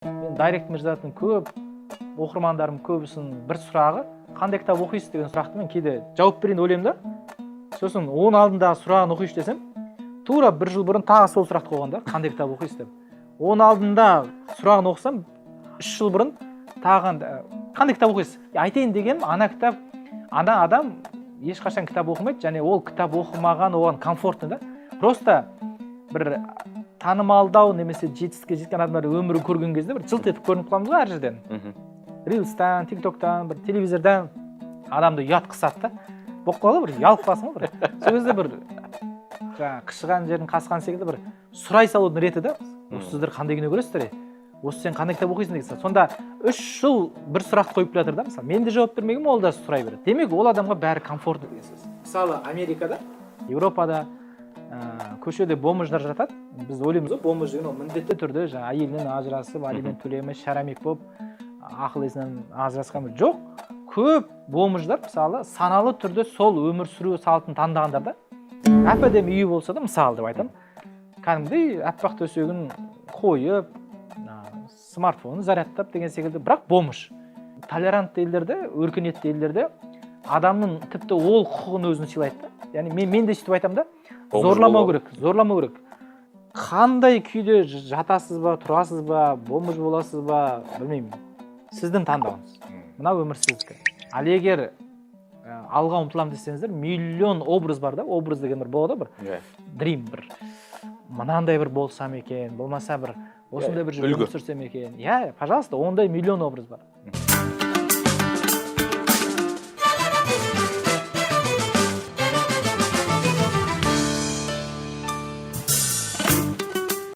Мен директіме жазатын көп оқырмандарым, көбісінің бір сұрағы: «Қандай кітап оқисыз?» деген сұрақты мен кейде жауап берейін ойлаймын да, сосын оның алдындағы сұрағын оқиыншы десем, тура бір жыл бұрын тағы сол сұрақты қойған да, «Қандай кітап оқисыз?» деп. Оның алдында сұрағын оқысам, 3 жыл бұрын тағы «Қандай кітап оқисыз?» Айтайын дегенім, ана кітап, ана адам ешқашан кітап оқымайды және ол кітап оқымаған оған комфортно да. Просто бір танымалдау немесе жетістікке жеткен адамдар өмірін көрген кезде бір жылт етіп көрініп қаламыз ғой әр жерден, рилстан, Тик Токтан, бір телевизордан. Адамды ұят қысады да, болып қалады ғой, бір ұялып қаласың ғой. Бір сол кезде бір жаңағы қышыған жерін қасыған секілді бір сұрай салудың реті да: «Осы сіздер қандай кино көресіздер, е? Осы сен қандай кітап оқисың?» деген сияқты. Сонда 3 жыл бір сұрақты қойып келе жатыр да. Мысалы, мен де жауап бермегенмін, ол да сұрай береді. Демек, ол адамға бәрі комфортно деген сөз. Мысалы, Америкада, Еуропада көшеде бомждар жатады. Біз ойлаймыз ғой, бомж деген ол міндетті түрде жаңағы әйелінен ажырасып, алимент төлемей, шарамик болып, ақыл есінен ажырасқан. Жоқ, көп бомждар, мысалы, саналы түрде сол өмір сүру салтын таңдағандар да. Әп әдемі үйі болса да, мысалы деп айтамын, кәдімгідей аппақ төсегін қойып, смартфонын зарядтап деген секілді, бірақ бомж. Толерантты елдерде, өркениетті елдерде адамның тіпті ол құқығын өзін сыйлайды да. Яғни мен де сөйтіп айтамын да. Бомж Зорламау болу. керек, зорламау керек. Қандай күйде жатасыз ба, тұрасыз ба, бомж боласыз ба, білмеймін, сіздің таңдауыңыз. Мына өмір сіздікі. Ал егер алға ұмтыламын десеңіздер, миллион образ бар да. Образ деген бір болады ғой, бір дрим, бір мынандай бір болсам екен, болмаса бір осындай бір Үлгі. өмір сүрсем екен. Иә, пожалуйста, ондай миллион образ бар.